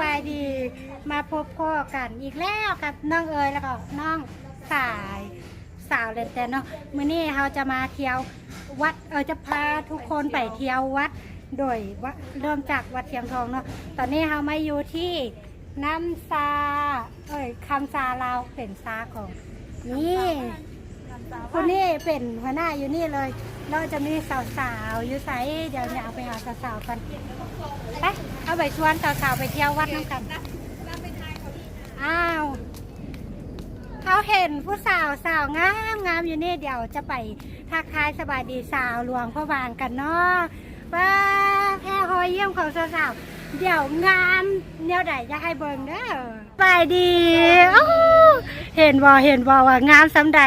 ສະບາຍດີ ມາພົບພໍ້ກັນອີກແລ້ວກັບນ້ອງເອີຍ ແລ້ວກໍນ້ອງສາຍ ສາວແລນແຕນເນາະ. ມື້ນີ້ເຮົາຈະມາທ່ຽວວັດ ເອີ ຈະພາທຸກຄົນໄປທ່ຽວວັດ ໂດຍວ່າເລີ່ມຈາກວັດຊຽງທອງເນາະ. ຕອນນີ້ເຮົາມາຢູ່ທີ່ນ້ຳຊາ ເອີຍ ຄຳຊາລາວ ເປັນຊາຂອງ ນີ້ ຜູ້ນີ້ເປັນຫົວໜ້າຢູ່ນີ້ເລີຍ ແລ້ວຈະມີສາວໆຢູ່ໃສ? ດຽວເຮົາໄປຫາສາວໆກັນ. ໄປ ເຮົາໄປຊວນສາວໆໄປທ່ຽວວັດນຳກັນ. ອ້າວ ເຮົາເຫັນຜູ້ສາວ ສາວງາມໆຢູ່ນີ້ ດຽວຈະໄປທັກທາຍສະບາຍດີສາວຫຼວງພະບາງກັນເນາະ. ປ້າ ແທ້ຮອຍຢ້ຽມຂອງສາວໆ ດຽວງາມແນວໃດ ຢາກໃຫ້ເບິ່ງເດີ. ສະບາຍດີ. ໂອ້ ເຫັນບໍ່ ເຫັນບໍ່ວ່າງາມສ່ຳໃດ?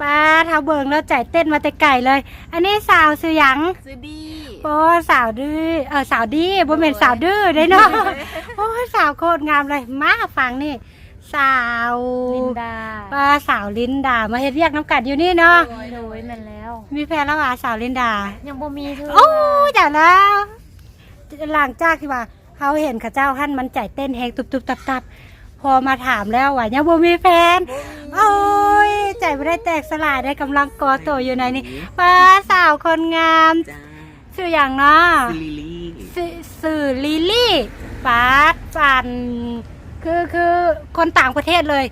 ປ້າ ຖ້າເບິ່ງແລ້ວໃຈເຕັ້ນມາແຕ່ໄກເລີຍ. ອັນນີ້ສາວຊື່ຫຍັງ? ຊື່ດີ. ໂອ້ ສາວດື້ ເອີ ສາວດີ ບໍ່ແມ່ນສາວດື້ເດ້ເນາະ. ໂອ້ຍ ສາວໂຄດງາມເລີຍ. ມາຝັ່ງນີ້ ສາວລິນດາ. ປ້າ ສາວລິນດາ ມາເຮັດວຽກນຳກັນຢູ່ນີ້ເນາະ. ໂດຍ ໂດຍ ແມ່ນແລ້ວ. ມີແຟນແລ້ວຫວາ ສາວລິນດາ? ຍັງບໍ່ມີເທື່ອ. ໂອ້ ຕາຍແລ້ວ. ຫຼັງຈາກທີ່ວ່າ ເຮົາເຫັນເຂົາເຈົ້າຫັ້ນ ມັນໃຈເຕັ້ນແຮງຕຸບໆຕັບໆ ພໍມາຖາມແລ້ວວ່າຍັງບໍ່ມີແຟນ. ບໍ່ມີ. ໂອ້ຍ ໃຈບໍ່ໄດ້ແຕກສະຫຼາຍ ໄດ້ກຳລັງກໍ່ໂຕຢູ່ໃນນີ້. ປ້າ ສາວຄົນງາມ. ຈ້າ. ຊື່ຫຍັງເນາະ? ຊື່ລີລີ. ຊື່ ຊື່ລີລີ. ປ້າ ອັນ ຄື ຄືຄົນຕ່າງປະເທດເລີຍ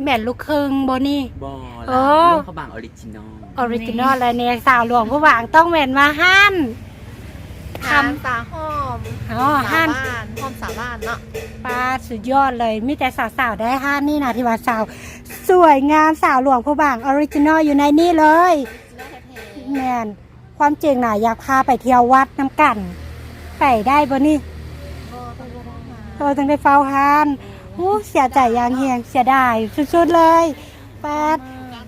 ແມ່ນລູກເຄິ່ງບໍ່ນີ້? ບໍ່. ເອີ ລາວ ຫຼວງພະບາງອໍຣິຈິນອລ. ອໍຣິຈິນອລ ແລ້ວນີ້ ສາວຫຼວງພະບາງຕ້ອງແມ່ນມາຮ້ານ ຮ້ານສາຫອມ. ອໍ ຮ້ານ ສາວບ້ານ ຫອມສາວບ້ານເນາະ. ປ້າ ສຸດຍອດເລີຍ ມີແຕ່ສາວໆໄດ້ຮ້ານນີ້ນະ ທີ່ວ່າສາວສວຍງາມ ສາວຫຼວງພະບາງອໍຣິຈິນອລຢູ່ໃນນີ້ເລີຍ. ອໍຣິຈິນອລແທ້ໆ. ແມ່ນ. ຄວາມຈິງນະ ຢາກພາໄປທ່ຽວວັດນຳກັນ ໄປໄດ້ບໍ່ນີ້? ບໍ່ ຕ້ອງໄດ້ເຝົ້າຮ້ານ. ເອີ ຕ້ອງໄດ້ເຝົ້າຮ້ານ. ໂອ້ ເສຍໃຈຢ່າງແຮງ ເສຍດາຍສຸດໆເລີຍ. ປາດ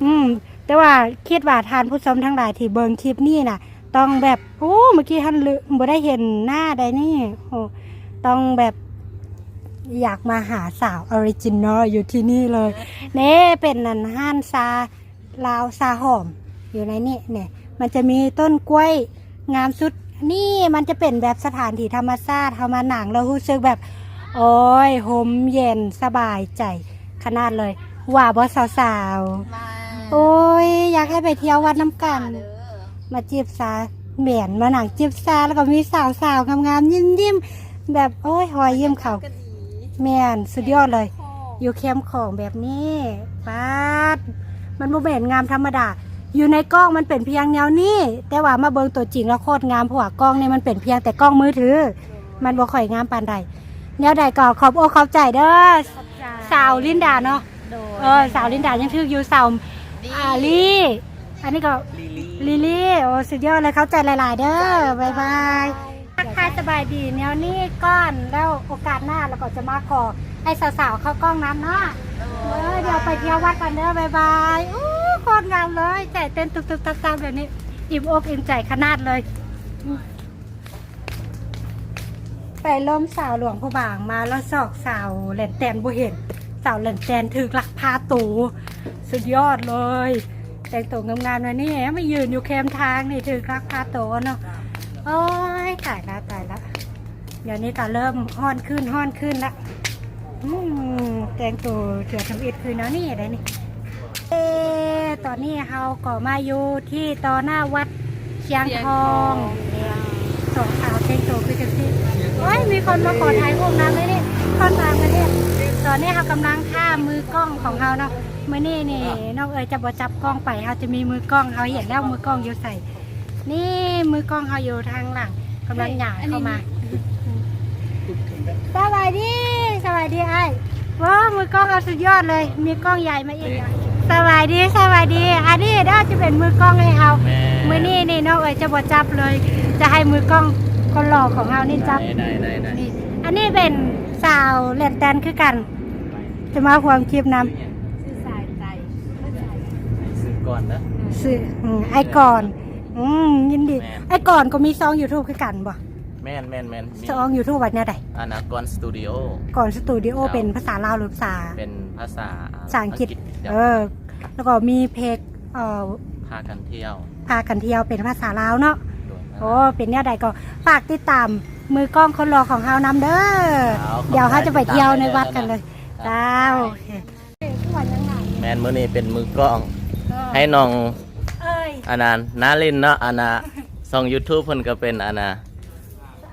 ອືມ ແຕ່ວ່າຄິດວ່າທ່ານຜູ້ຊົມທັງຫຼາຍທີ່ເບິ່ງຄລິບນີ້ນະ ຕ້ອງແບບ ໂອ້ ເມື່ອກີ້ຫັ້ນລືມ ບໍ່ໄດ້ເຫັນໜ້າໃດນີ້. ໂອ້ ຕ້ອງແບບ ຢາກມາຫາສາວອໍຣິຈິນອລຢູ່ທີ່ນີ້ເລີຍ. ນີ້ເປັນອັນຮ້ານຊາ ລາວຊາຫອມຢູ່ໃນນີ້ ນີ້ ມັນຈະມີຕົ້ນກ້ວຍງາມສຸດ. ນີ້ມັນຈະເປັນແບບສະຖານທີ່ທຳມະຊາດ ເຮົາມານັ່ງແລ້ວຮູ້ສຶກແບບ ໂອ້ຍ ຮົ່ມເຢັນສະບາຍໃຈຂະໜາດເລີຍ ວ່າບໍ່ສາວໆ? ໂອ້ຍ ຢາກໃຫ້ໄປທ່ຽວວັດນຳກັນ ມາຈີບສາ. ແມ່ນ ມານັ່ງຈິບສາ ແລ້ວກໍມີສາວໆງາມໆຍິ້ມໆ ແບບ ໂອ້ຍ ຮອຍຍິ້ມເຂົາ. ແມ່ນ ສຸດຍອດເລີຍ ຢູ່ແຄມຂອງແບບນີ້. ປາດ ມັນບໍ່ແມ່ນງາມທຳມະດາ ຢູ່ໃນກ້ອງມັນເປັນພຽງແນວນີ້ ແຕ່ວ່າມາເບິ່ງຕົວຈິງແລ້ວໂຄດງາມ ເພາະວ່າກ້ອງນີ້ມັນເປັນພຽງແຕ່ກ້ອງມືຖື ມັນບໍ່ຄ່ອຍງາມປານໃດ. ແນວໃດກໍຂອບອົກຂອບໃຈເດີ ຂອບໃຈ ສາວລິນດາເນາະ. ໂດຍ ເອີ ສາວລິນດາຍັງຖືກຢູ່ ສາວ ລີ ອາ ລີ ອັນນີ້ກໍ ລີລີ ລີລີ. ໂອ້ ສຸດຍອດເລີຍ ເຂົ້າໃຈຫຼາຍໆເດີ. ບາຍບາຍ. ທັກທາຍສະບາຍດີແນວນີ້ກ່ອນ ແລ້ວໂອກາດໜ້າລະກໍຈະມາຂໍໃຫ້ສາວໆເຂົ້າກ້ອງນຳເນາະ. ໂດຍ ເອີ ດຽວໄປທ່ຽວວັດກັນເດີ. ບາຍບາຍ. ໂອ້ ໂຄດງາມເລີຍ ໃຈເຕັ້ນຕຸບໆຕັບໆແບບນີ້ ອີ່ມອົກອີ່ມໃຈຂະໜາດເລີຍ. ໄປລົມສາວຫຼວງພະບາງມາ ລະຊອກສາວແຫຼນແຕນບໍ່ເຫັນ. ສາວແຫຼນແຕນຖືກລັກພາໂຕ ສຸດຍອດເລີຍ. ແຕ່ງໂຕງາມໆແນວນີ້ ມາຢືນຢູ່ແຄມທາງນີ້ ຖືກລັກພາໂຕເນາະ. ໂອ້ຍ ຕາຍລະ ຕາຍລະ. ດຽວນີ້ກໍເລີ່ມຮ້ອນຂຶ້ນ ຮ້ອນຂຶ້ນລະ. ອືມ ແຕ່ງໂຕເທື່ອທຳອິດຄືແນວນີ້ໄດ໋ນີ້. ເອ ຕອນນີ້ເຮົາກໍມາຢູ່ທີ່ຕໍ່ໜ້າວັດຊຽງທອງ. ຊຽງທອງ ແມ່ນ ສອງສາວແຕ່ງໂຕຄືຈັ່ງຊີ້. ໂອ້ຍ ມີຄົນມາຂໍຖ່າຍຮູບນຳເລີຍນີ້ ຄົນຕ່າງປະເທດ. ຕອນນີ້ເຮົາກຳລັງຖ້າມືກ້ອງຂອງເຮົາເນາະ. ມື້ນີ້ນີ້ ນ້ອງເອີຍຈະບໍ່ຈັບກ້ອງໄປ ເຮົາຈະມີມືກ້ອງ. ເຮົາເຫັນແລ້ວມືກ້ອງຢູ່ໃສ. ນີ້ມືກ້ອງເຮົາຢູ່ທາງຫຼັງ ກຳລັງຍ່າງເຂົ້າມາ. ສະບາຍດີ ສະບາຍດີອ້າຍ. ໂອ້ ມືກ້ອງເຮົາສຸດຍອດເລີຍ ມີກ້ອງໃຫຍ່ມາອີກ. ສະບາຍດີ ສະບາຍດີ. ອັນນີ້ເດີຈະເປັນມືກ້ອງໃຫ້ເຮົາ. ແມ່ນ ມື້ນີ້ນີ້ນ້ອງເອີຍຈະບໍ່ຈັບເລີຍ ຈະໃຫ້ມືກ້ອງຄົນຫຼໍ່ຂອງເຮົານີ້ຈັບ. ໄດ້ ໄດ້ ໄດ້ ໄດ້. ນີ້ ອັນນີ້ເປັນສາວແຫຼນແຕນຄືກັນ ຈະມາຮ່ວມຄລິບນຳ. ຊື່ສາຍໃຈ ຊື່ກ່ອນເດີ ຊື່ ອືມ ອ້າຍກ່ອນ. ອືມ ຍິນດີ. ແມ່ນ ອ້າຍກ່ອນກໍມີຊ່ອງຢູທູບຄືກັນບໍ່? ແມ່ນໆໆ ມີ ຊ່ອງຢູທູບວ່າແນວໃດ? ອັນນະ ກ່ອນສະຕູດິໂອ. ກ່ອນສະຕູດິໂອ ເຈົ້າ. ເປັນພາສາລາວ ຫຼື ພາສາ ເປັນພາສາ ພາສາອັງກິດ. ເຈົ້າ. ເອີ ແລ້ວກໍມີເພຈ ເອີ ພາກັນທ່ຽວ ພາກັນທ່ຽວ ເປັນພາສາລາວເນາະ. ໂດຍ. ໂອ້ ເປັນແນວໃດກໍຝາກຕິດຕາມ ມືກ້ອງຄົນຫຼໍ່ຂອງເຮົານຳເດີ. ເອົາ ດຽວເຮົາຈະໄປທ່ຽວໃນວັດກັນເລີຍ. ເຈົ້າ ໂອເຄ. ແມ່ນ ມື້ນີ້ເປັນມືກ້ອງ ເອີ ໃຫ້ນ້ອງ ເອີຍ ອັນນັ້ນ ນາລິນເນາະ ອັນນ່າ ຊ່ອງຢູທູບເພິ່ນກໍເປັນ ອັນນ່າ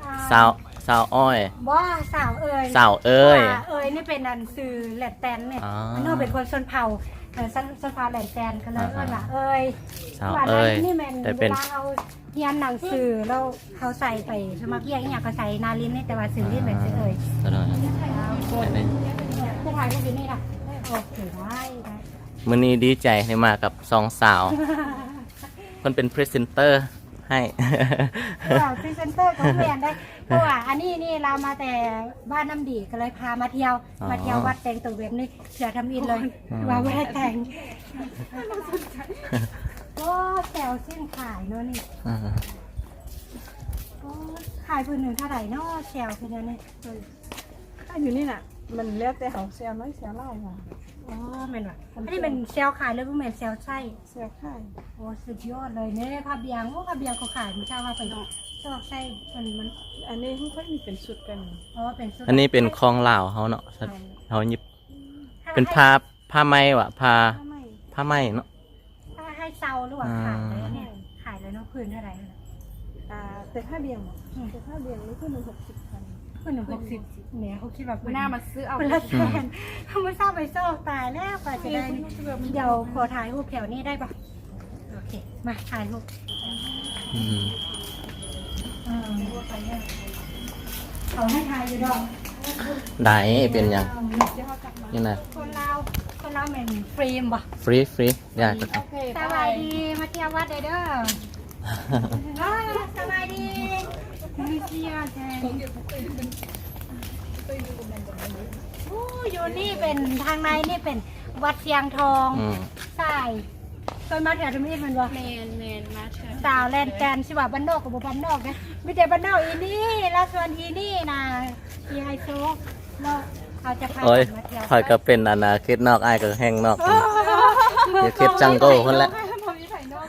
ອ່າ ສາວ ສາວອ້ອຍ ບໍ່ ສາວເອີຍ ສາວເອີຍ. ເອີຍນີ້ເປັນອັນຊື່ແຫຼນແຕນນີ້. ອໍ ເພິ່ນເປັນຄົນຊົນເຜົ່າ ເອີ ຊົນ ຊົນເຜົ່າແຫຼນແຕນ ກໍເລີຍເອີ້ນວ່າເອີຍ. ສາວເອີຍ ນີ້ແມ່ນເວລາເຮົາ ຮຽນໜັງສືແລ້ວເຮົາໃສ່ໄປສະໝັກວຽກອີ່ຫຍັງກໍໃສ່ນາລິນນີ້ ແຕ່ວ່າຊື່ຫຼິ້ນແມ່ນຊື່ເອີຍ. ອ່າ ສະບາຍດີ ຈະຖ່າຍຮູບຢູ່ນີ້ລະ. ໂອເຄ ໄດ້ ໄດ້. ມື້ນີ້ດີໃຈໄດ້ມາກັບສອງສາວ ເພິ່ນເປັນພຣີເຊັນເຕີໃຫ້. ເອີ ພຣີເຊັນເຕີກໍແມ່ນໄດ໋ ເພາະວ່າອັນນີ້ນີ້ລາວມາແຕ່ບ້ານນ້ຳດີ ກໍເລີຍພາມາທ່ຽວ ອໍ ມາທ່ຽວວັດ ແຕ່ງໂຕແບບນີ້ ເທື່ອທຳອິດເລີຍ. ອືມ ວ່າບໍ່ໄດ້ແຕ່ງ. ໂອ້ ແຊວສິ້ນຂາຍເນາະນີ້. ອ່າ ໂອ້ ຂາຍພື້ນໜຶ່ງເທົ່າໃດເນາະ ແຊວຄືແນວນີ້? ຂາຍຢູ່ນີ້ນະ ມັນແລ້ວແຕ່ເຮົາແຊວນ້ອຍແຊວຫຼາຍວ່າ. ອໍ ແມ່ນວ່າ ອັນນີ້ແມ່ນແຊວຂາຍ ຫຼືບໍ່ແມ່ນແຊວໃຊ້? ແຊວຂາຍ. ໂອ້ ສຸດຍອດເລີຍເນາະ ຜ້າບຽງ. ໂອ້ ຜ້າບຽງເຂົາຂາຍ ມື້ເຊົ້າເຮົາໄປຊອກໃຊ້ ມັນ ມັນ ອັນນີ້ເຂົາຄ່ອຍມີເປັນຊຸດກັນ. ອໍ ເປັນຊຸດ. ອັນນີ້ເປັນຂອງລາວເຮົາເນາະ ເຮົາຫຍິບ ເປັນຜ້າ ຜ້າໄໝຫວາ ຜ້າ ຜ້າໄໝ ຜ້າໄໝເນາະ. ຖ້າໃຫ້ເຊົ່າ ຫຼືວ່າຂາຍເລີຍ? ອ່າ ຂາຍເລີຍເນາະ. ພື້ນເທົ່າໃດ? ອ່າ ແຕ່ຜ້າບຽງບໍ? ອືມ ແຕ່ຜ້າບຽງນີ້ ພື້ນໜຶ່ງຫົກສິບພັນ. ພື້ນໜຶ່ງຫົກສິບ. ແໝ ເຂົາຄິດວ່າເພິ່ນ ໜ້າມາຊື້ເອົາຄົນລະແສນ. ເຮົາບໍ່ຊາບໄປຊອກ ຕາຍແລ້ວ ກວ່າຈະໄດ້. ເອີ ເຮົາບໍ່ຮູ້ວ່າ ດຽວຂໍຖ່າຍຮູບແຖວນີ້ໄດ້ບໍ່? ໂອເຄ ມາຖ່າຍຮູບ. ອືມ ເອີ ເຂົາໃຫ້ຖ່າຍຢູ່ດອກ. ໄດ້ ເປັນຫຍັງ? ນີ້ນະ ຄົນລາວ ຄົນລາວແມ່ນຟຣີບໍ່? ຟຣີ ຟຣີ ຢາກຈະ ໂອເຄ ສະບາຍດີ ໄປ ມາທ່ຽວວັດເດີ. ເອີ ສະບາຍດີ ໂອ້ ຢູ່ນີ້ເປັນ ທາງໃນນີ້ເປັນວັດຊຽງທອງ. ອືມ ສາຍ ເຄີຍມາແຖວທຳອິດແມ່ນບໍ່? ແມ່ນໆ ມາເທື່ອ ສາວແລນແຕນ ຊິວ່າບ້ານນອກກໍບໍ່ບ້ານນອກເດ້ ມີແຕ່ບ້ານນອກອີ່ນີ້ ລາວຊວນອີ່ນີ້ນະ ອີ່ໄຮໂຊເນາະ. ເຮົາຈະພາກັນມາທ່ຽວ. ໂອ້ຍ ຂ້ອຍກໍເປັນ ອັນນ່າ ເຂດນອກ ອ້າຍກໍແຫ່ງນອກ ເຂດຈັງໂກພຸ້ນແຫຼະ. ບໍ່ມີໃຜນອກ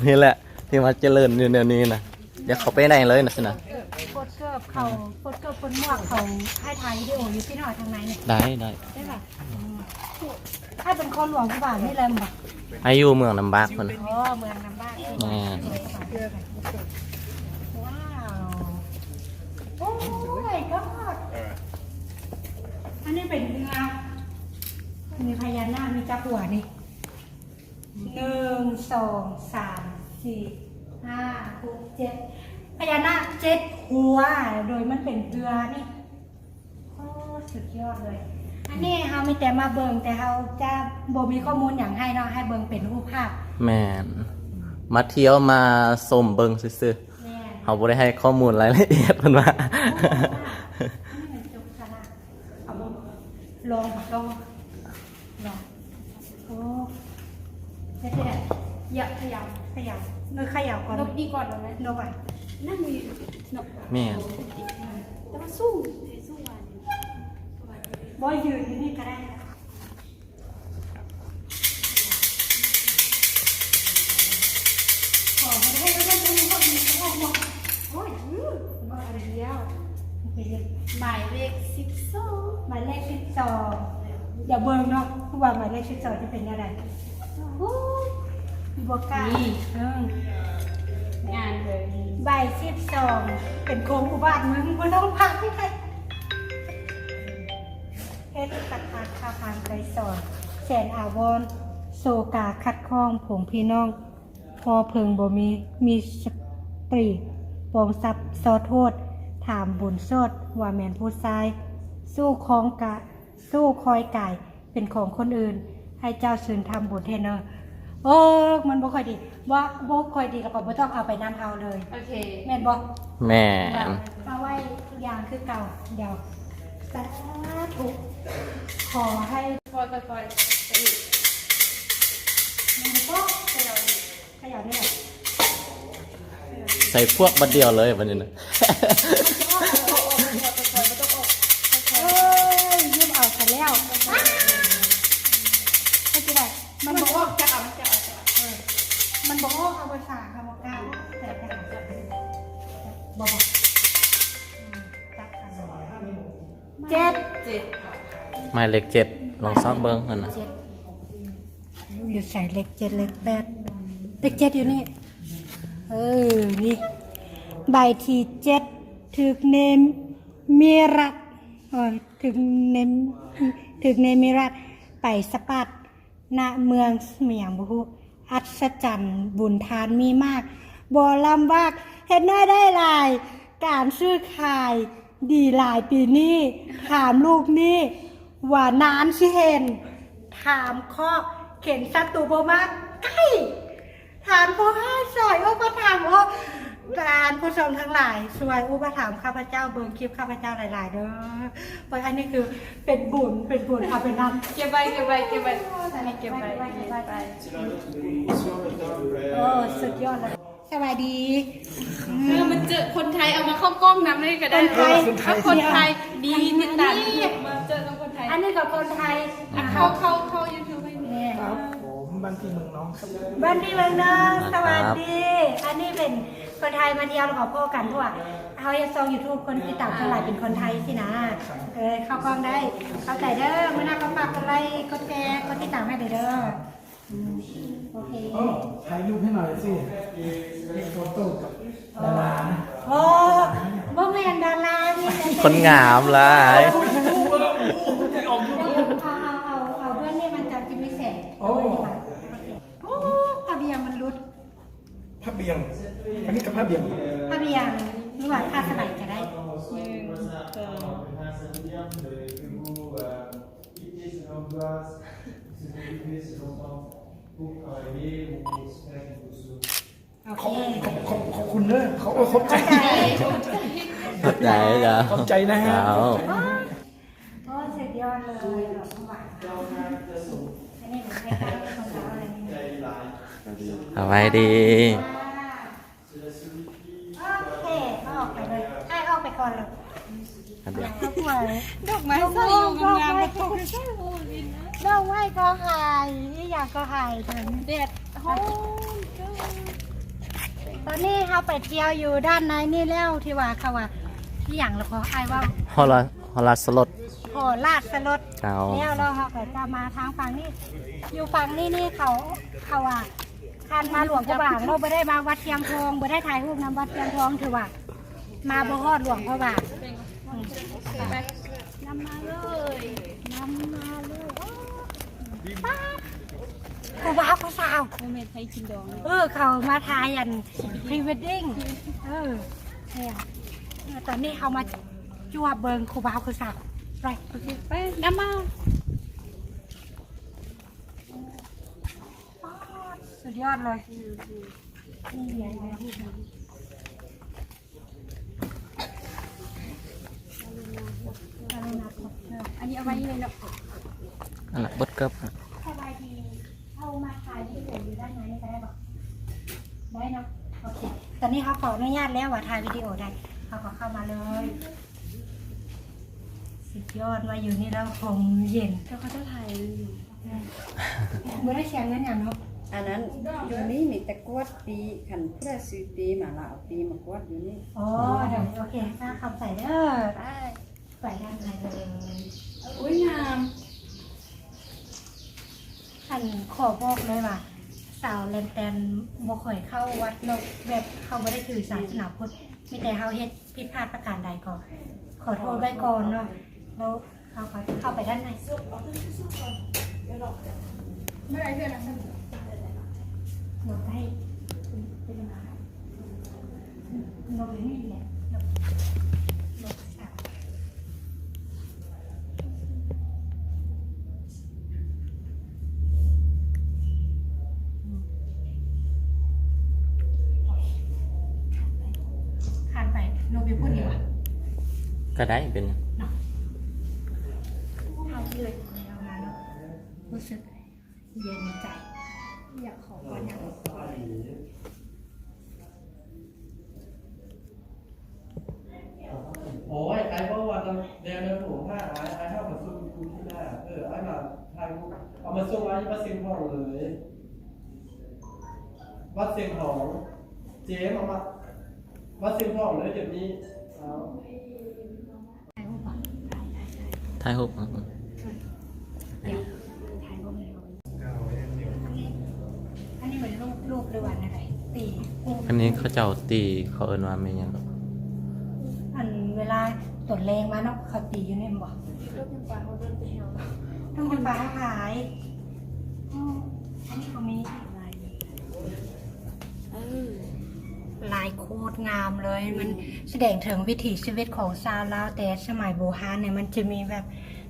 ນີ້ແຫຼະທີ່ວ່າຈະເລີນຢູ່ແນວນີ້ນະ. ດຽວເຂົ້າໄປໃນເລີຍນະ ຊິນະ. ໂຄດເກີບເຂົາ ໂຄດເກີບ ໂຄດໝວກເຂົາ ໃຫ້ຖ່າຍວິດີໂອຢູ່ທີ່ນອກທາງໃນນີ້. ໄດ້ ໄດ້ ໄດ້ບໍ່? ອືມ ຖ້າເປັນຄົນຫຼວງພະບາງນີ້ແຫຼະບໍ່? ໃຫ້ຢູ່ເມືອງນ້ຳບາກພຸ້ນ. ອໍ ເມືອງນ້ຳບາກ. ແມ່ນ. ວ້າວ ໂອ້ຍ ກໍ ອັນນີ້ເປັນເຮືອ ມີພະຍານາກ ມີຈັກຫົວນີ້? ໜຶ່ງ ສອງ ສາມ ສີ່ ຫ້າ ຫົກ ເຈັດ ພະຍານາກເຈັດຫົວ ໂດຍມັນເປັນເຮືອນີ້. ໂອ້ ສຸດຍອດເລີຍ. ອັນນີ້ເຮົາມີແຕ່ມາເບິ່ງ ແຕ່ເຮົາຈະບໍ່ມີຂໍ້ມູນຫຍັງໃຫ້ເນາະ ໃຫ້ເບິ່ງເປັນຮູບພາບ. ແມ່ນ ມາທ່ຽວມາຊົມເບິ່ງຊື່ໆ. ແມ່ນ ເຮົາບໍ່ໄດ້ໃຫ້ຂໍ້ມູນລາຍລະອຽດເພິ່ນວ່າ. ອັນນີ້ມັນຈົບຊະລະ ເອົາບໍ່? ລອງ ລອງ. ເນາະ ໂອ້ ເຮັດຈັ່ງໃດ? ຢາກຂະຫຍັບ ຂະຫຍັບ ເອີ ຂະຫຍັບກ່ອນ ນົບດີກ່ອນໄດ້ໄໝ? ນົບໄປ ນັ້ນມີນົບ ແມ່ນ ແຕ່ວ່າສູງ ສູງກວ່ານີ້ ບໍ່ ຢືນຢູ່ນີ້ກໍໄດ້. ໂອ້ຍ ບໍ່ອັນດຽວ ໝາຍເລກສິບສອງ ໝາຍເລກສິບສອງ ດຽວເບິ່ງເນາະ ວ່າໝາຍເລກສິບສອງຈະເປັນແນວໃດ. ໂອ້ຍ ບໍ່ກ້າ ນີ້ ເອີ ງານເລີຍ ໃບສິບສອງ ເປັນຂອງອຸບາດມຶງ ບໍ່ຕ້ອງພາກໃຜ. ເຮັດກະທາຄາພັນໄກສອນ ແສນອາວອນ ໂສກາຂັດຂ້ອງຜົງພີ່ນ້ອງ ພໍເພິ່ງບໍ່ມີ ມີສະຕຣີປອງຊັບຊໍ້ໂທດ ຖາມບຸນໂສດວ່າແມ່ນຜູ້ຊາຍ ສູ້ຄອງກະ ສູ້ຄອຍກາຍເປັນຂອງຄົນອື່ນ ໃຫ້ເຈົ້າຊື່ນທຳບຸນແທ້ເນີ. ໂອ້ ມັນບໍ່ຄ່ອຍດີ ບໍ່ ບໍ່ຄ່ອຍດີ ແລ້ວກໍບໍ່ຕ້ອງເອົາໄປນຳເຮົາເລີຍ. ໂອເຄ ແມ່ນບໍ່? ແມ່ນ ເອົາໄວ້ຢ່າງຄືເກົ່າ. ດຽວ ສາທຸ ຂໍໃຫ້ ຄ່ອຍໆ ໄປອີກ ຍັງບໍ່ພໍ ເດີ ຂະຫຍັບນີ້ແຫຼະ ໃສ່ພວກບັດດຽວເລີຍບັດນີ້ນະ. ເອີຍ ຢືມເອົາຊະແລ້ວ ມັນຊິໄດ້ ມັນບໍ່ອອກ ຈັບເອົາ ຈັບເອົາ ຈັບເອົາ ເອີ ມັນບໍ່ອອກ ເອົາໄປຝາກ ເອົາບໍ່ກ້າ ແຕ່ໄປຫາຈັບ ບໍ່ ບໍ່ ເຈັດ ເຈັດ ໝາຍເລກເຈັດ ລອງຊອກເບິ່ງຫັ້ນນະ ເຈັດ ຢູ່ໃສ ເລກເຈັດ ເລກແປດ ເລກເຈັດຢູ່ນີ້ ເອີ ນີ້ ໃບທີເຈັດ ຖືກເນມິລັດ ເອີ ຖືກເນ ຖືກເນມິລັດໄປສະປັດ ນະເມືອງຫຍັງບໍ່ຮູ້ ອັດສະຈັນບຸນທານມີມາກ ບໍ່ລຳບາກ ເຮັດນ້ອຍໄດ້ຫຼາຍ ການຊື້ຂາຍດີຫຼາຍປີນີ້ ຖາມລູກນີ້ວ່ານານຊິເຫັນ ຖາມເຄາະເຂັນສັດຕູບໍ່ມາໃກ້ ທ່ານຜູ້ໃຫ້ຊ່ອຍອຸປະຖຳ ໂອ ທ່ານຜູ້ຊົມທັງຫຼາຍ ຊ່ວຍອຸປະຖຳຂ້າພະເຈົ້າ ເບິ່ງຄລິບຂ້າພະເຈົ້າຫຼາຍໆເດີ ເພາະອັນນີ້ຄືເປັນບຸນ ເປັນບຸນ ເອົາໄປນຳ ເກັບໄວ້ ເກັບໄວ້ ເກັບໄວ້ ເກັບໄວ້ ເກັບໄວ້ ໂອ້ ສຸດຍອດເລີຍ ສະບາຍດີ ເອີ ມາເຈີຄົນໄທ ເອົາມາເຂົ້າກ້ອງນຳເລີຍກໍໄດ້ ຄົນໄທ ເອົາຄົນໄທ ດີຕິດຕາມ ມາເຈີກັບຄົນໄທ ອັນນີ້ກໍຄົນໄທ ອ່ະ ເຂົ້າ ເຂົ້າ ເຂົ້າຢູທູບໃຫ້ແມ່ ຄັບ ຜົມ ບ້ານພີ່ເມືອງນ້ອງຄັບ ບ້ານພີ່ເມືອງນ້ອງ ສະຫວັດດີ ອັນນີ້ເປັນຄົນໄທມາທ່ຽວ ແລ້ວກໍພໍ້ກັນ ເພາະວ່າເຮົາເຮັດຊ່ອງຢູທູບ ຄົນຕິດຕາມສ່ວນຫຼາຍເປັນຄົນໄທຊີ້ນະ ເອີ ເຂົ້າກ້ອງໄດ້ ເຂົ້າໃຈເດີ ມື້ໜ້າກໍຝາກກົດໄລ ກົດແຊ ກົດຕິດຕາມໃຫ້ເດີ ອືມ ໂອເຄ ເອີ ຖ່າຍຮູບໃຫ້ໜ້ອຍຊິ ເຮັດໂຟໂຕ້ກັບດາລານະ ໂອ້ ບໍ່ແມ່ນດາລານີ້ ຄົນງາມຫຼາຍ ເອົາ ເອົາ ເອົາ ເອົາເບື້ອງນີ້ ມັນຈະ ຈະມີແສງ ໂອ້ ໂອ້ ພະບຽງມັນຫຼຸດ ພະບຽງ ອັນນີ້ກໍພະບຽງ ພະບຽງ ຫຼືວ່າຜ້າສະໄບກໍໄດ້ ໜຶ່ງ ສອງ ໂອເຄ ຂອບ ຂອບ ຂອບ ຂອບ ຂອບຄຸນເດີ ເຂົາ ເອີ ຂອບໃຈ ຂອບໃຈ ຂອບໃຈເຈົ້າ ຂອບໃຈນະ ເຈົ້າ ໂອ້ ສຸດຍອດເລີຍ ອັນນີ້ມັນຄ້າຍໆກັບຂອງລາວເລີຍ ສະບາຍດີ ໂອເຄ ອອກໄປເລີຍ ອ້າຍອອກໄປກ່ອນເລີຍ ດອກໄມ້ໃສ່ຢູ່ງາມໆ ດອກໄມ້ກໍຫາຍ ອີ່ຫຍັງກໍຫາຍ ແດດຮ້ອນເກີນ ຕອນນີ້ເຮົາໄປທ່ຽວຢູ່ດ້ານໃນນີ້ແລ້ວ ທີ່ວ່າເຂົາວ່າ ອີ່ຫຍັງລະກໍອ້າຍເວົ້າ ຫໍລະ ຫໍລາດສະຫຼົດ ຫໍລາດສະຫຼົດ ເຈົ້າ ແລ້ວ ແລ້ວເຮົາກໍຈະມາທາງຝັ່ງນີ້ ຢູ່ຝັ່ງນີ້ນີ້ເຂົາ ເຂົາວ່າ ຄັນມາຫຼວງພະບາງເນາະ ບໍ່ໄດ້ມາວັດທຽງທອງ ບໍ່ໄດ້ຖ່າຍຮູບນຳວັດທຽງທອງ ຖືວ່າມາບໍ່ຮອດຫຼວງພະບາງ ອືມ ນຳມາເລີຍ ນຳມາເລີຍ ໂອ້ ປາດ ຜູ້ບ່າວຜູ້ສາວ ບໍ່ແມ່ນໄຜກິນດອງ ເອີ ເຂົາມາຖ່າຍອັນ ພຣີເວດດິ້ງ ເອີ ເອີ ຕອນນີ້ເຮົາມາຈວບເບິ່ງຜູ້ບ່າວຜູ້ສາວ ໄປ ໄປ ນຳມາ ປາດ ສຸດຍອດເລີຍ ອັນນີ້ເອົາໄວ້ນີ້ເລີຍເນາະ ອັນລະເບິດເກີບ ສະບາຍດີ ເຮົາມາຖ່າຍວິດີໂອຢູ່ດ້ານໃນນີ້ກໍໄດ້ບໍ່? ໄດ້ເນາະ ໂອເຄ ຕອນນີ້ເຮົາຂໍອະນຸຍາດແລ້ວວ່າຖ່າຍວິດີໂອໄດ້ ເຮົາກໍເຂົ້າມາເລີຍ ສຸດຍອດ ມາຢູ່ນີ້ແລ້ວຮົ່ມເຢັນ ແຕ່ເຂົາເຈົ້າຖ່າຍຢູ່ ບໍ່ໄດ້ເສຍເງິນຫຍັງເນາະ ອັນນັ້ນ ຢູ່ນີ້ມີແຕ່ກວດປີ້ ຄັນຜູ້ໃດຊື້ປີ້ມາລະເອົາປີ້ມາກວດຢູ່ນີ້ ອໍ ໂດຍ ໂອເຄ ຂອບໃຈເດີ ໄປ ໄປດ້ານໃນເລີຍ ອຸ້ຍ ງາມ ອັນ ຂໍບອກເລີຍວ່າ ສາວແລນແຕນບໍ່ຄ່ອຍເຂົ້າວັດເນາະ ແບບເຮົາບໍ່ໄດ້ຖືສາສະໜາພຸດ ມີແຕ່ເຮົາເຮັດ ຜິດພາດປະການໃດກໍຂໍໂທດໄວ້ກ່ອນເນາະ ແລ້ວເຮົາກໍເຂົ້າໄປດ້ານໃນ ບໍ່ໄດ້ເທື່ອນະ ບໍ່ໄດ້ ບໍ່ໄດ້ນີ້ແຫຼະ ຂ້າມໄປ ລົງໄປພຸ້ນດີກວ່າ ກໍໄດ້ ເປັນຫຍັງ ເນາະ ເຮົາເລີຍ ເຮົາມາເນາະ ຮູ້ສຶກເຢັນໃຈ ຢາກຂໍພອນຫຍັງ ໂອ້ຍ ອ້າຍບອກວ່າຕ້ອງແດ່ນະໂຖ ຫາອ້າຍ ອ້າຍຫາມາສົ່ງຢູ່ທີ່ໜ້າ ເອີ ອ້າຍມາຖ່າຍຮູບ ເອົາມາສົ່ງອ້າຍຢູ່ວັດຊຽງທອງເລີຍ ວັດຊຽງທອງ ເຈມ ເອົາມາ ວັດຊຽງທອງເລີຍ ດຽວນີ້ ເອົາ ຖ່າຍຮູບ ຖ່າຍ ຖ່າຍ ຖ່າຍຮູບ ດຽວ ອັນນີ້ ອັນນີ້ເປັນຮູບ ຮູບ ຫຼືວ່າແນວໃດ? ຕີ ອັນນີ້ເຂົາເຈົ້າຕີ ເຂົາເອີ້ນວ່າແມ່ນຫຍັງ? ອັນເວລາຕອນແລງມາເນາະ ເຂົາຕີຢູ່ນີ້ແມ່ນບໍ່? ເຂົາເດີນໄປຫາ ເດີນໄປຫາຂາຍ. ອໍ ອັນນີ້ກໍມີອີກຫຼາຍ ເອີ ລາຍໂຄດງາມເລີຍ. ມັນສະແດງເຖິງວິຖີຊີວິດຂອງຊາວລາວແຕ່ສະໄໝບູຮານນີ້ ມັນຈະມີແບບ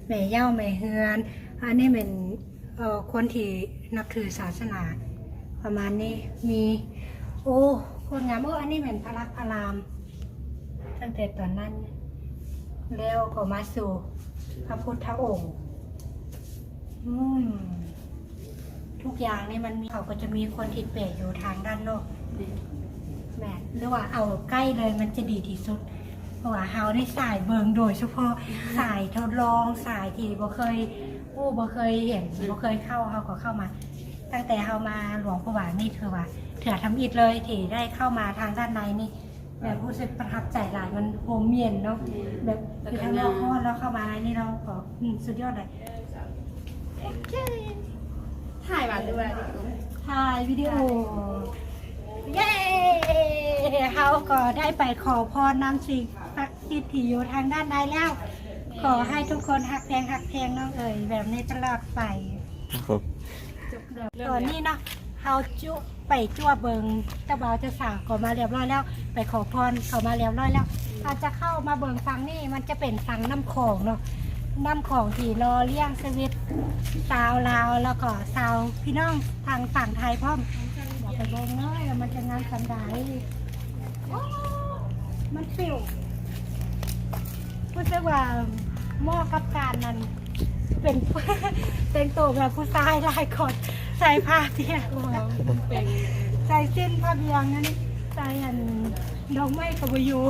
ແມ່ເຍົາແມ່ເຮືອນ. ອັນນີ້ແມ່ນ ເອີ ຄົນທີ່ນັບຖືສາສະໜາປະມານນີ້ ມີ ໂອ້ ໂຄດງາມ. ໂອ້ ອັນນີ້ແມ່ນພະລັກພະລາມ ຕັ້ງແຕ່ຕອນນັ້ນ ແລ້ວກໍມາສູ່ພະພຸດທະອົງ. ອືມ ທຸກຢ່າງນີ້ມັນມີ ເຂົາກໍຈະມີຄົນທີ່ແປຢູ່ທາງດ້ານນອກ ແມ່ນ ຫຼືວ່າເອົາໃກ້ເລີຍມັນຈະດີທີ່ສຸດ ເພາະວ່າເຮົານີ້ສາຍເບິ່ງ ໂດຍສະເພາະສາຍທົດລອງ ສາຍທີ່ບໍ່ເຄີຍຮູ້ ບໍ່ເຄີຍເຫັນ ບໍ່ເຄີຍເຂົ້າ ເຮົາກໍເຂົ້າມາ. ຕັ້ງແຕ່ເຮົາມາຫຼວງພະບາງນີ້ ຖືວ່າເທື່ອທຳອິດເລີຍທີ່ໄດ້ເຂົ້າມາທາງດ້ານໃນນີ້. ແບບຮູ້ສຶກປະທັບໃຈຫຼາຍ ມັນຮົ່ມເຢັນເນາະ ແບບຢູ່ທາງນອກຮ້ອນ ແລ້ວເຂົ້າມາໃນນີ້ເນາະ ກໍ ອືມ ສຸດຍອດເລີຍ. ໂອເຄ ຖ່າຍຫວານດ້ວຍ ຖ່າຍວິດີໂອ. ເຢ້ ເຮົາກໍໄດ້ໄປຂໍພອນນຳສິ່ງສັກສິດທີ່ຢູ່ທາງດ້ານໃນແລ້ວ. ຂໍໃຫ້ທຸກຄົນຮັກແພງ ຮັກແພງນ້ອງເອີຍ ແບບນີ້ຕະຫຼອດໄປ. ຕອນນີ້ເນາະ ເຮົາຈຸ ໄປຈົວເບິ່ງເຈົ້າບ່າວເຈົ້າສາວກໍມາລຽບຮ້ອຍແລ້ວ ໄປຂໍພອນເຂົາມາລຽບຮ້ອຍແລ້ວ. ອາດຈະເຂົ້າມາເບິ່ງຝັ່ງນີ້ ມັນຈະເປັນຝັ່ງນ້ຳຂອງເນາະ ນ້ຳຂອງທີ່ຫຼໍ່ລ້ຽງຊີວິດຊາວລາວ ແລ້ວກໍຊາວພີ່ນ້ອງທາງຝັ່ງໄທພ້ອມ. ດຽວໄປເບິ່ງເລີຍວ່າມັນຈະງາມສ່ຳໃດ. ໂອ້ ມັນປິວ ຮູ້ສຶກວ່າເໝາະກັບການນັ້ນ ເປັນ ແຕ່ງໂຕແບບຜູ້ຊາຍຫຼາຍຄົນ ໃສ່ຜ້າທຽງ ໃສ່ສິ້ນຜ້າບຽງນັ້ນ ໃສ່ອັນດອກໄມ້ກໍບໍ່ຢູ່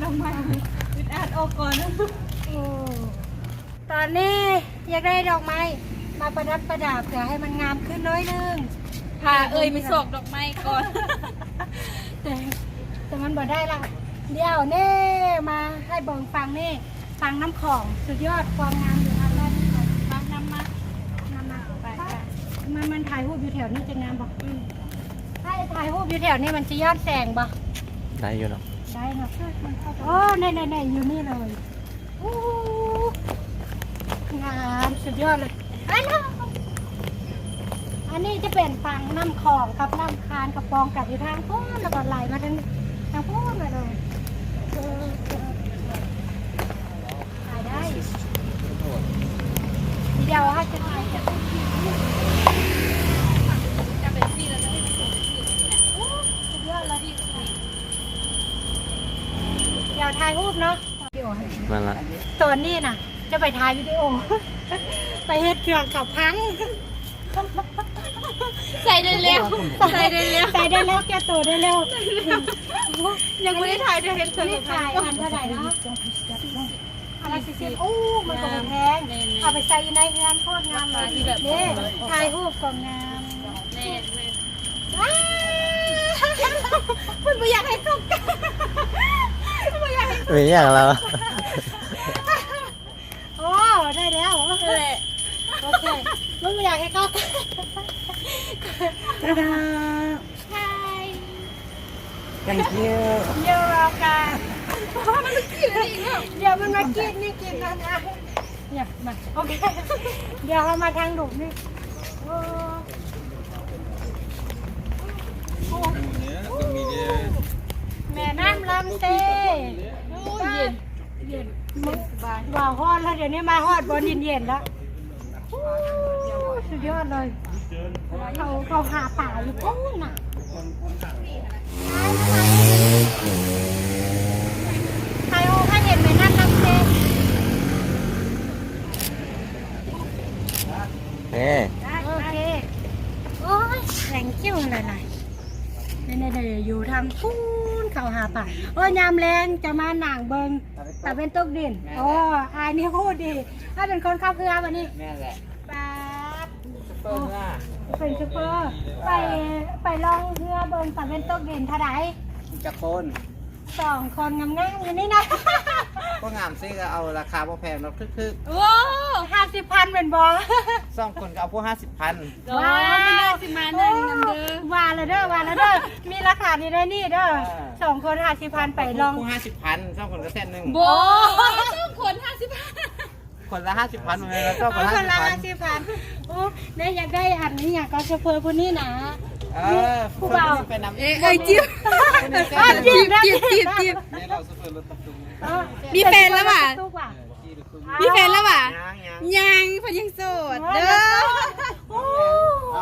ດອກໄມ້ອຶດອັດອອກກ່ອນ. ໂອ້ ຕອນນີ້ຢາກໄດ້ດອກໄມ້ມາປະດັບປະດາເພື່ອໃຫ້ມັນງາມຂຶ້ນໜ້ອຍໜຶ່ງ. ພາເອີ່ຍໄປຊອກດອກໄມ້ກ່ອນ ແຕ່ ແຕ່ມັນບໍ່ໄດ້ລະ. ດຽວນີ້ມາໃຫ້ເບິ່ງຝັ່ງນີ້ ຝັ່ງນ້ຳຂອງ ສຸດຍອດຄວາມງາມຢູ່ທາງດ້ານນີ້. ມາ ນຳມາ ນຳມາ ໄປ ໄປ ມັນ ມັນຖ່າຍຮູບຢູ່ແຖວນີ້ຈະງາມບໍ່? ອືມ ຖ້າຖ່າຍຮູບຢູ່ແຖວນີ້ມັນຈະຍ້ອນແສງບໍ່? ໄດ້ຢູ່ເນາະ ໄດ້ເນາະ. ໂອ້ ແນ່ໆໆ ຢູ່ນີ້ເລີຍ. ໂອ້ ງາມສຸດຍອດເລີຍ. ໄປແລ້ວ ອັນນີ້ຈະເປັນຝັ່ງນ້ຳຂອງກັບນ້ຳຄານກະປອງກັນຢູ່ທາງພຸ້ນ ແລ້ວກໍໄຫຼມາທາງ ທາງພຸ້ນມາເລີຍ. ເອີ ຖ່າຍໄດ້ ດຽວເຮົາຈະຖ່າຍ ໂອ້ ສຸດຍອດເລີຍ. ດຽວຖ່າຍຮູບເນາະ. ມາລະ ຕອນນີ້ນະ ຈະໄປຖ່າຍວິດີໂອ ໄປເຮັດເຄື່ອງເຂົາພັງ. ໃສ່ໄດ້ແລ້ວ ໃສ່ໄດ້ແລ້ວ ໃສ່ໄດ້ແລ້ວ ແກ້ໂຕໄດ້ແລ້ວ. ຍັງບໍ່ໄດ້ຖ່າຍເທື່ອ ເຮັດເຄື່ອງເຂົາພັງ. ອັນນີ້ຂາຍອັນເທົ່າໃດເນາະ? ອັນລະສີ່ສິບ. ໂອ້ ມັນກໍບໍ່ແພງ ແມ່ນໆ ເອົາໄປໃສ່ຢູ່ໃນເຮືອນໂຄດງາມເລີຍ. ນີ້ ຖ່າຍຮູບກໍງາມ ແມ່ນໆ. ອ້າ ເພິ່ນບໍ່ຢາກໃຫ້ເຂົ້າໃກ້ ເພິ່ນບໍ່ຢາກໃຫ້ ເປັນຫຍັງລາວ? ໂອ້ ໄດ້ແລ້ວ ນັ້ນແຫຼະ ໂອເຄ ເພິ່ນບໍ່ຢາກໃຫ້ເຂົ້າໃກ້. ຕາດາ Hi. Thank you. You're welcome. ມັນມາກິນອັນນີ້ອີກແລ້ວ ດຽວມັນມາກິນນີ້ ກິນອັນນັ້ນ. ເນຍ ມາ ໂອເຄ ດຽວເຮົາມາທາງລຸ່ມນີ້. ໂອ້ ແມ່ນ້ຳລຳເຊ. ໂອ້ ເຢັນ ເຢັນ ເຢັນສະບາຍ ວ່າຮ້ອນແລ້ວ ດຽວນີ້ມາຮອດບ່ອນເຢັນໆ ແລ້ວ. ໂອ້ ສຸດຍອດເລີຍ. ເຂົາ ເຂົາຫາປາຢູ່ພຸ້ນນະ. ຖ່າຍຮູບໃຫ້ເຫັນແມ່ນ້ຳລຳເຊ. ເອີ ໂອເຄ ໂອ້ຍ thank you ຫຼາຍໆ. ນີ້ໆ ຢູ່ທາງພຸ້ນເຂົາຫາປາ. ໂອ້ຍ ຍາມແລງຈະມານັ່ງເບິ່ງຕາເວັນຕົກດິນ. ແມ່ນແຫຼະ ໂອ້ ອ້າຍນີ້ຮູ້ດີ ອ້າຍເປັນຄົນຂັບເຮືອບັດນີ້. ແມ່ນແຫຼະ ປາດ ໂຊເຟີເຟີ ເປັນໂຊເຟີ. ໄປ ໄປລ່ອງເຮືອເບິ່ງຕາເວັນຕົກດິນເທົ່າໃດ? ຈັກຄົນ? ສອງຄົນງາມໆ ຢູ່ນີ້ນະ. ຄົນງ ສາມສີ່ກໍເອົາລາຄາບໍ່ແພງດອກ ຖືກໆ. ໂອ້ ຫ້າສິບພັນແມ່ນບໍ່? ສອງຄົນກໍເອົາພວກຫ້າສິບພັນ. ວ້າວ ມັນໜ້າຊິມານັ່ງນຳເດີ. ວ່າລະເດີ ວ່າລະເດີ ມີລາຄານີ້ເດີ ນີ້ເດີ. ເອີ ສອງຄົນຫ້າສິບພັນ ໄປລອງ. ພວກຫ້າສິບພັນ ສອງຄົນກໍແສນໜຶ່ງ. ບໍ່ ສອງຄົນຫ້າສິບພັນ ຄົນລະຫ້າສິບພັນ ແມ່ນບໍ່? ເຈົ້າກໍ ເອີ ຄົນລະຫ້າສິບພັນ. ໂອ້ ໄດ້ ຢາກໄດ້ອັນນີ້ຫຍັງກໍໂຊເຟີຜູ້ນີ້ນະ. ເອີ ຜູ້ບ່າວ ຜູ້ເພິ່ນໄປນຳ. ເອີ ເອີ ຈີບ ຈີບ ຈີບ ຈີບ. ເອີ ມີແຟນແລ້ວຫວາ? ມີແຟນແລ້ວຫວາ? ຍັງ ຍັງ ຍັງ ເພິ່ນຍັງໂສດເດີ. ໂອ້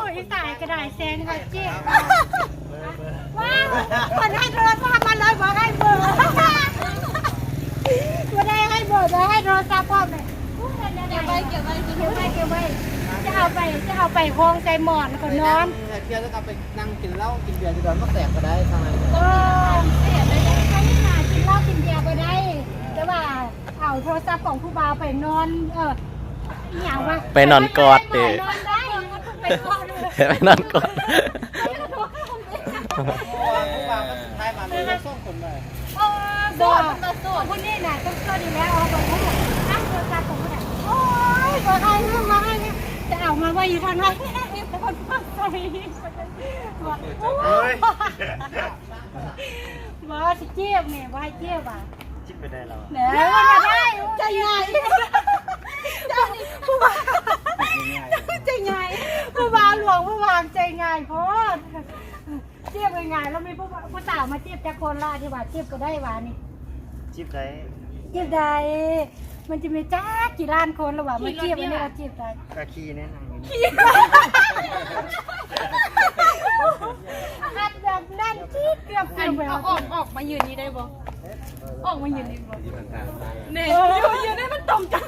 ຍ ອີຕາຍກະດາຍແຊງເຮົາຈິ. ວ້າວ ເພິ່ນໃຫ້ໂທລະສັບມາເລີຍ ບໍ່ໃຫ້ເບີ ບໍ່ໄດ້ໃຫ້ເບີ ແຕ່ໃຫ້ໂທລະສັບພ້ອມເລີຍ. ເກັບໄວ້ ເກັບໄວ້ ເກັບໄວ້ ເກັບໄວ້. ຈະເອົາໄປ ຈະເອົາໄປຫ້ອງໃສ່ໝອນ ແລ້ວກໍນອນ. ໄປນັ່ງ ໄປທ່ຽວ ແລ້ວກໍໄປນັ່ງກິນເຫຼົ້າກິນເບຍຢູ່ດອນໝາກແຕກກໍໄດ້ ທາງນັ້ນ. ເອີ ໄປນີ້ນະ ກິນເຫຼົ້າກິນເບຍບໍ່ໄດ້ ແຕ່ວ່າ ເອົາໂທລະສັບຂອງຜູ້ບ່າວໄປນອນ ເອີ ອີຫຍັງວະ ໄປນອນກອດເດ ນອນໄດ້ ໄປນອນກອດ. ເອີ ບໍ່ ຄົນນີ້ນະ ຕ້ອງໂຊດອີກແລ້ວ ເອົາໄປ ໂທລະສັບຂອງຜູ້ໃດ. ໂອ້ຍ ບໍ່ໃຫ້ ບໍ່ໃຫ້ ຈະເອົາມາໄວ້ຢູ່ທາງໃນ ມີຄົນມາໃສ່. ໂອ້ຍ ບໍ່ ຊິຈີບນີ້ ບໍ່ໃຫ້ຈີບຫວາ? ຈິບໄປໄດ້ແລ້ວ ແໜ ບໍ່ໄດ້ ໃຈງ່າຍ ຜູ້ບ່າວ ໃຈງ່າຍ ຜູ້ບ່າວຫຼວງ ຜູ້ບ່າວໃຈງ່າຍໂພດ. ຈີບງ່າຍໆ ແລ້ວມີຜູ້ ຜູ້ສາວມາຈີບຈັກຄົນລະ ທີ່ວ່າຈີບກໍໄດ້ຫວານີ້? ຈີບໄດ້ ຈີບໄດ້. ມັນຈະມີຈັກກີ່ລ້ານຄົນລະຫວາ ມາຈີບອັນນີ້ລະຈີບໄດ້. ກໍຂີ່ແນ່ນອນ ຂີ່ ອັດແບບແໜ້ນ ຈີບເກືອບ ອັນ ເອົາອອກ ອອກມາຢືນນີ້ໄດ້ບໍ່? ອອກມາຢືນນີ້ບໍ່? ແນ່ ເອີ ຢູ່ ຢູ່ໃນມັນຕົງກັນ.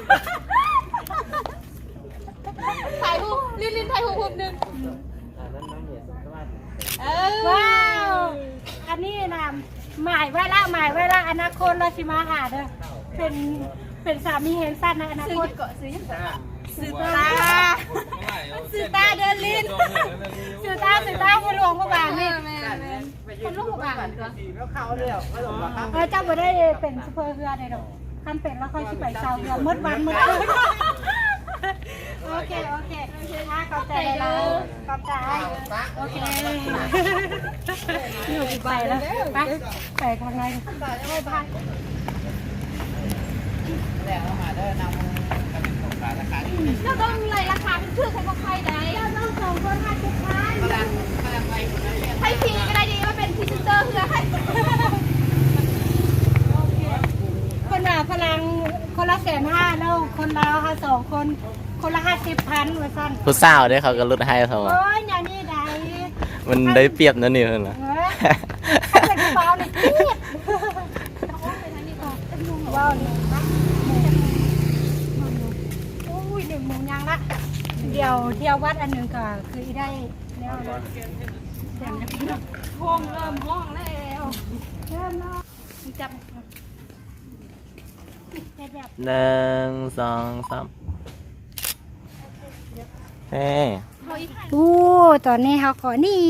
ຖ່າຍຮູບ ລິນ ລິນ ຖ່າຍຮູບຮູບໜຶ່ງ. ເອີ ວ້າວ ອັນນີ້ນະ ໝາຍໄວ້ລະ ໝາຍໄວ້ລະ ອະນາຄົດລາວຊິມາຫາເດີ ເປັນ ເປັນສາມີແຫ່ງຊາດໃນອະນາຄົດ. ຊື່ຫຍັງເກາະ? ຊື່ຫຍັງເກາະ? ຊື່ຕາ ຊື່ຕາເດີລິນ ຊື່ຕາ ຊື່ຕາ ຄົນຫຼວງພະບາງນີ້. ເອີ ແມ່ນໆ ຄົນຫຼວງພະບາງຕົວະ. ເອີ ເຈົ້າບໍ່ໄດ້ເປັນໂຊເຟີເຮືອໃດດອກ ຄັນເປັນແລ້ວຂ້ອຍຊິໄປເຊົ່າເຮືອໝົດວັນໝົດຄືນ. ໂອເຄ ໂອເຄ ອ່າ ຂອບໃຈຫຼາຍໆ ຂອບໃຈ. ໂອເຄ ໜູໄປແລ້ວ ໄປ ໄປທາງໃນ. ແລ້ວເຮົາມາເດີ ນຳ ເຈົ້າຕ້ອງໄລ່ລາຄາເປັນຄືໃຫ້ພວກຂ້ອຍໄດ້. ເຈົ້າຕ້ອງສອງຄົນຫ້າສິບພັນ. ໃຫ້ຟຣີກໍໄດ້ເດ ມາເປັນພຣີເຊັນເຕີເຮືອໃຫ້. ໂອເຄ ເພິ່ນວ່າຝຣັ່ງຄົນລະແສນຫ້າ ແລ້ວຄົນລາວຫາສອງຄົນ ຄົນລະຫ້າສິບພັນວ່າຊັ້ນ. ຜູ້ສາວເດ້ ເຂົາກໍຫຼຸດໃຫ້ເຂົາວ່າ. ໂອ້ຍ ແນວນີ້ໃດ ມັນໄດ້ປຽບແນວນີ້ເພິ່ນວ່າ. ເອີ ເຂົາເປັນຜູ້ບ່າວນີ້ກຣີດ. ວ້າວ ໂອ້ຍ ໜຶ່ງໂມງຍັງລະ ດຽວທ່ຽວວັດອັນໜຶ່ງກໍຄືໄດ້ແລ້ວນະ. ໂຮງເລີ່ມຮ້ອງແລ້ວ ເລີ່ມແລ້ວ ຈັບ. ໜຶ່ງ ສອງ ສາມ ເອີ ໂອ້ ຕອນນີ້ເຮົາກໍ ນີ້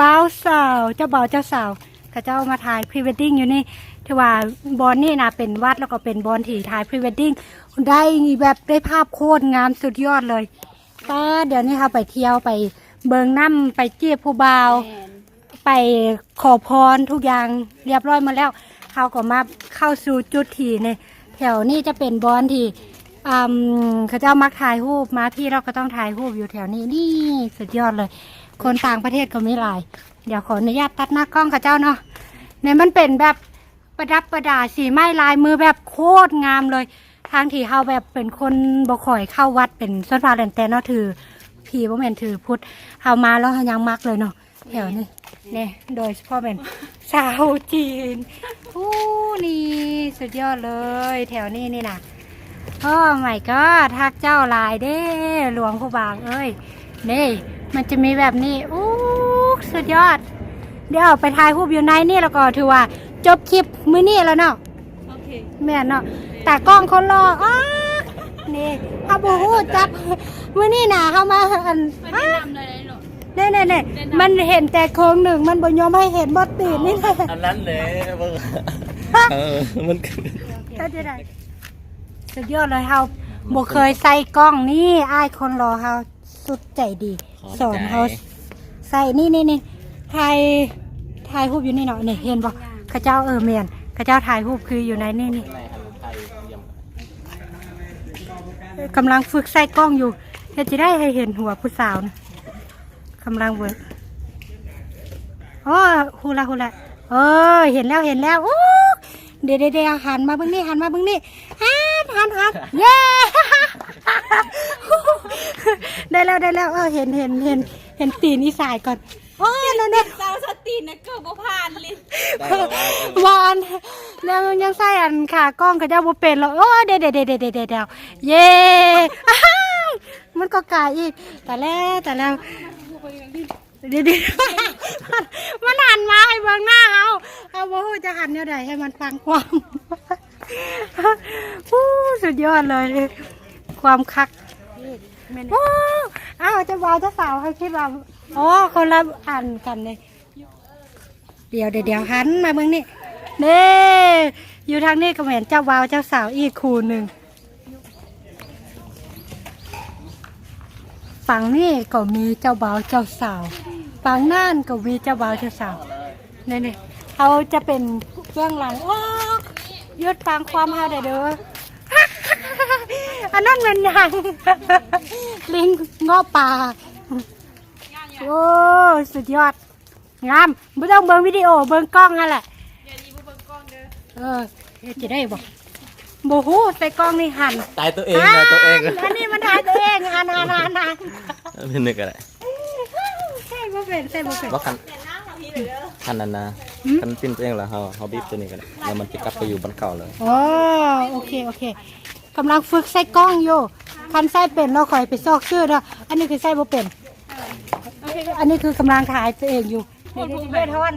ບ່າວສາວ ເຈົ້າບ່າວເຈົ້າສາວ ເຂົາເຈົ້າມາຖ່າຍພຣີເວດດິ້ງຢູ່ນີ້. ຖືວ່າບ່ອນນີ້ນະເປັນວັດ ແລ້ວກໍເປັນບ່ອນທີ່ຖ່າຍພຣີເວດດິ້ງ ໄດ້ແບບ ໄດ້ພາບໂຄດງາມ ສຸດຍອດເລີຍ. ປາດ ດຽວນີ້ເຮົາໄປທ່ຽວ ໄປເບິ່ງນ້ຳ ໄປຈີບຜູ້ບ່າວ ແມ່ນ ໄປຂໍພອນ ທຸກຢ່າງລຽບຮ້ອຍໝົດແລ້ວ ເຮົາກໍມາເຂົ້າສູ່ຈຸດທີ່ນີ້. ແຖວນີ້ຈະເປັນບ່ອນທີ່ ອາ ເຂົາເຈົ້າມັກຖ່າຍຮູບ ມາພີ້ເຮົາກໍຕ້ອງຖ່າຍຮູບຢູ່ແຖວນີ້. ນີ້ສຸດຍອດເລີຍ ຄົນຕ່າງປະເທດກໍມີຫຼາຍ. ດຽວຂໍອະນຸຍາດຕັດໜ້າກ້ອງເຂົາເຈົ້າເນາະ. ນີ້ມັນເປັນແບບ ປະດັບປະດາສີໄມ້ລາຍມືແບບໂຄດງາມເລີຍ ທັງທີ່ເຮົາແບບເປັນຄົນບໍ່ຄ່ອຍເຂົ້າວັດ ເປັນຊົນເຜົ່າແຫຼນແຕນເນາະ ຖືຜີ ບໍ່ແມ່ນຖືພຸດ. ເຮົາມາແລ້ວເຮົາຍັງມັກເລີຍເນາະ ແຖວນີ້ ນີ້ ໂດຍສະເພາະແມ່ນຊາວຈີນ. ໂອ້ ນີ້ສຸດຍອດເລີຍ ແຖວນີ້ນີ້ນະ. Oh my god ຮັກເຈົ້າຫຼາຍເດ້ ຫຼວງພະບາງເອີຍ. ນີ້ ມັນຈະມີແບບນີ້ ໂອ້ ສຸດຍອດ. ດຽວໄປຖ່າຍຮູບຢູ່ໃນນີ້ ແລ້ວກໍຖືວ່າຈົບຄລິບມື້ນີ້ແລ້ວເນາະ. ໂອເຄ ແມ່ນເນາະ ຕາກ້ອງຄົນຫຼໍ່. ອໍ ນີ້ ເຮົາບໍ່ຮູ້ຈັກ. ມື້ນີ້ນະ ເຮົາມາ ອັນ ມາແນະນຳເລີຍເນາະ. ນີ້ໆໆ ແນະນຳ ມັນເຫັນແຕ່ເຄິ່ງໜຶ່ງ ມັນບໍ່ຍອມໃຫ້ເຫັນໝົດຕີນນີ້ແຫຼະ. ອັນນັ້ນແຫຼະ ເບິ່ງ ຮະ ເອີ ມັນ ເຮັດຈັ່ງໃດ? ສຸດຍອດເລີຍ. ເຮົາບໍ່ເຄີຍໃສ່ກ້ອງນີ້ ອ້າຍຄົນຫຼໍ່ເຮົາສຸດໃຈດີ ຂອບໃຈ ສອນເຮົາໃສ່ ນີ້ໆໆ ຖ່າຍ ຖ່າຍຮູບຢູ່ນີ້ເນາະ. ນີ້ເຫັນບໍ່ ເຂົາເຈົ້າ ເອີ ແມ່ນ ເຂົາເຈົ້າຖ່າຍຮູບຄືຢູ່ໃນນີ້ ນີ້ ກຳລັງຝຶກໃສ່ກ້ອງຢູ່. ເຮັດຈັ່ງໃດໃຫ້ເຫັນຫົວຜູ້ສາວນະ? ກຳລັງເບິ່ງ. ໂອ້ ຮູ້ລະ ຮູ້ລະ. ເອີ ເຫັນແລ້ວ ເຫັນແລ້ວ. ໂອ້ ເດ ເດ ເດ ຫັນມາເບິ່ງນີ້ ຫັນມາເບິ່ງນີ້. ຫັນ ຫັນ ຫັນ. ເຢ້ ໄດ້ແລ້ວ ໄດ້ແລ້ວ. ເອີ ເຫັນ ເຫັນ ເຫັນ ເຫັນຕີນອີສາຍກ່ອນ. ໂອ້ ນັ້ນ ເຈົ້າສະຕິນະ ເກີບບໍ່ຜ່ານເລີຍ. ໄດ້ແລ້ວວ່າ ວ່າອັນ ຍັງ ຍັງໃສ່ອັນຂາກ້ອງເຂົາເຈົ້າບໍ່ເປັນເລີຍ. ໂອ້ ເດ ເດ ເດ ເດ ເດ ເດ ເດ ເຢ້ ມັນກໍກາຍອີກ. ຕາຍແລ້ວ ຕາຍແລ້ວ. ເດ ເດ ມັນຫັນມາໃຫ້ເບິ່ງໜ້າເຮົາ ເຮົາບໍ່ຮູ້ຈະຫັນແນວໃດໃຫ້ມັນຟັງຄວາມ. ໂອ້ ສຸດຍອດເລີຍ ຄວາມຄັກ. ໂອ້ ອ້າວ ເຈົ້າບ່າວເຈົ້າສາວ ໃຫ້ຄິດວ່າ ອໍ ຄົນລະອັນກັນເດ້. ດຽວ ດຽວ ດຽວ ຫັນມາເບິ່ງນີ້ ເດ້ ຢູ່ທາງນີ້ກໍແມ່ນເຈົ້າບ່າວເຈົ້າສາວອີກຄູ່ໜຶ່ງ. ຝັ່ງນີ້ກໍມີເຈົ້າບ່າວເຈົ້າສາວ ຝັ່ງນັ້ນກໍມີເຈົ້າບ່າວເຈົ້າສາວ. ນີ້ໆ ເຮົາຈະເປັນເບື້ອງຫຼັງ. ໂອ້ ຢຸດຟັງຄວາມເຮົາໄດ້ເດີ. ອັນນັ້ນແມ່ນຫຍັງ? ລິງເງາະປ່າ. ໂອ້ ສຸດຍອດ. ງາມ ບໍ່ຕ້ອງເບິ່ງວິດີໂອ ເບິ່ງກ້ອງຫັ້ນແຫຼະ. ດຽວນີ້ບໍ່ເບິ່ງກ້ອງເດີ. ເອີ ເຮັດຈະໄດ້ບໍ່? ບໍ່ຮູ້ ໃສ່ກ້ອງນີ້ຫັນ ຕາຍຕົວເອງ ຕາຍຕົວເອງ. ອັນນີ້ມັນຕາຍຕົວເອງ ຫັນ ຫັນ ຫັນ ຫັນ. ເປັນໜຶ່ງກໍໄດ້ ໃສ່ບໍ່ເປັນ ໃສ່ບໍ່ເປັນ. ບໍ່ຄັນ ຄັນນັ້ນນະ ຫືມ ຄັນປິ່ນຕົວເອງແລ້ວ ເຮົາ ເຮົາບີບຕົວນີ້ກໍໄດ້ ແລ້ວມັນຈະກັບໄປຢູ່ບ່ອນເກົ່າເລີຍ. ອໍ ໂອເຄ ໂອເຄ. ກຳລັງຝຶກໃສ່ກ້ອງຢູ່ ຄັນໃສ່ເປັນແລ້ວຂ້ອຍໄປຊອກຊື້ເດີ. ອັນນີ້ຄືໃສ່ບໍ່ເປັນ ເອີ ອັນນີ້ຄືກຳລັງຖ່າຍຕົວເອງຢູ່. ໂອ້ ເດ ເດ ເດ ຮ້ອນ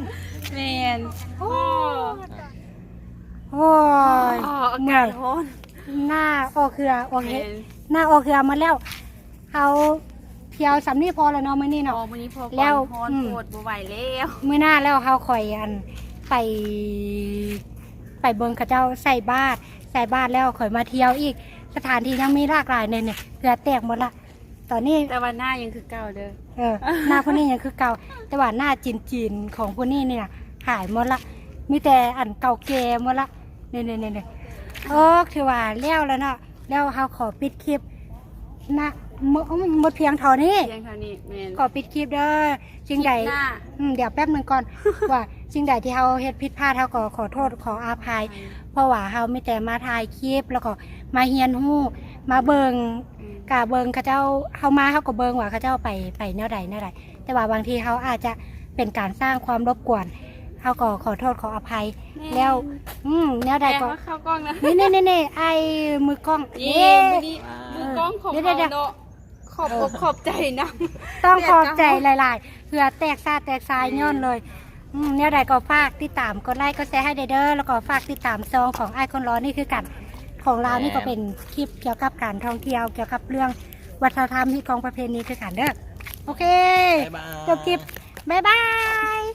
ແມ່ນ. ໂອ້ ໂອ້ຍ ອາກາດຮ້ອນ ເມື່ອຍ ໜ້າອອກເຫື່ອ ອອກເຫື່ອ ແມ່ນ ໜ້າອອກເຫື່ອໝົດແລ້ວ. ເຮົາທ່ຽວສ່ຳນີ້ພໍແລ້ວເນາະ ມື້ນີ້ເນາະ. ອໍ ມື້ນີ້ພໍ ແລ້ວ ຮ້ອນ ອືມ ໂພດ ບໍ່ໄຫວແລ້ວ. ມື້ໜ້າແລ້ວເຮົາຄ່ອຍ ອັນ ໄປ ໄປເບິ່ງເຂົາເຈົ້າໃສ່ບາດ ໃສ່ບາດແລ້ວຄ່ອຍມາທ່ຽວອີກ. ສະຖານທີ່ຍັງມີຫຼາກຫຼາຍແນ່ ເຫື່ອແຕກໝົດລະຕອນນີ້ ແຕ່ວ່າໜ້າຍັງຄືເກົ່າເດີ. ເອີ ໜ້າຜູ້ນີ້ຍັງຄືເກົ່າ ແຕ່ວ່າໜ້າຈີນໆຂອງຜູ້ນີ້ນີ້ນະຫາຍໝົດລະ ມີແຕ່ອັນເກົ່າແກ່ໝົດລະ. ນີ້ໆໆໆ ໂອ້ ຖືວ່າແລ້ວລະເນາະ. ແລ້ວເຮົາຂໍປິດຄລິບນະ ໝົດ ໝົດພຽງເທົ່ານີ້ ພຽງເທົ່ານີ້. ແມ່ນ ຂໍປິດຄລິບເດີ. ສິ່ງໃດ ຄລິບໜ້າ ອືມ ດຽວແປັບໜຶ່ງກ່ອນ ວ່າສິ່ງໃດທີ່ເຮົາເຮັດຜິດພາດ ເຮົາກໍຂໍໂທດຂໍອະໄພ ອະໄພ ເພາະວ່າເຮົາມີແຕ່ມາຖ່າຍຄລິບ ແລ້ວກໍມາຮຽນຮູ້ ມາເບິ່ງ ອືມ ກະເບິ່ງເຂົາເຈົ້າ ເຮົາມາເຮົາກໍເບິ່ງວ່າເຂົາເຈົ້າໄປ ໄປແນວໃດແນວໃດ ແຕ່ວ່າບາງທີເຮົາອາດຈະເປັນການສ້າງຄວາມລົບກວນ ເຮົາກໍຂໍໂທດຂໍອະໄພ. ແມ່ນ ແລ້ວ ອືມ ແນວໃດກໍ ແຕ່ວ່າເຂົ້າກ້ອງນະ ນີ້ໆໆ ອ້າຍມືກ້ອງ ນີ້ ນີ້ ມື້ນີ້ ເອີ ມືກ້ອງຂອງເຮົາເນາະ. ຂອບອົກຂອບໃຈນຳ ຕ້ອງຂອບໃຈຫຼາຍໆ ເຫື່ອແຕກຊາແຕກຊາຍ ແມ່ນ ຍ້ອນເລີຍ. ອືມ ແນວໃດກໍຝາກຕິດຕາມ ກົດໄລກົດແຊໃຫ້ແດ່ເດີ ແລ້ວກໍຝາກຕິດຕາມຊ່ອງຂອງອ້າຍຄົນຫຼໍ່ນີ້ຄືກັນ ຂອງລາວນີ້ ແມ່ນ ກໍເປັນຄລິບກ່ຽວກັບການທ່ອງທ່ຽວ ກ່ຽວກັບເລື່ອງວັດທະນະທຳ ຮີດຄອງປະເພນີຄືກັນເດີ. ໂອເຄ ບາຍບາຍ ຈົບຄລິບ ບາຍບາຍ.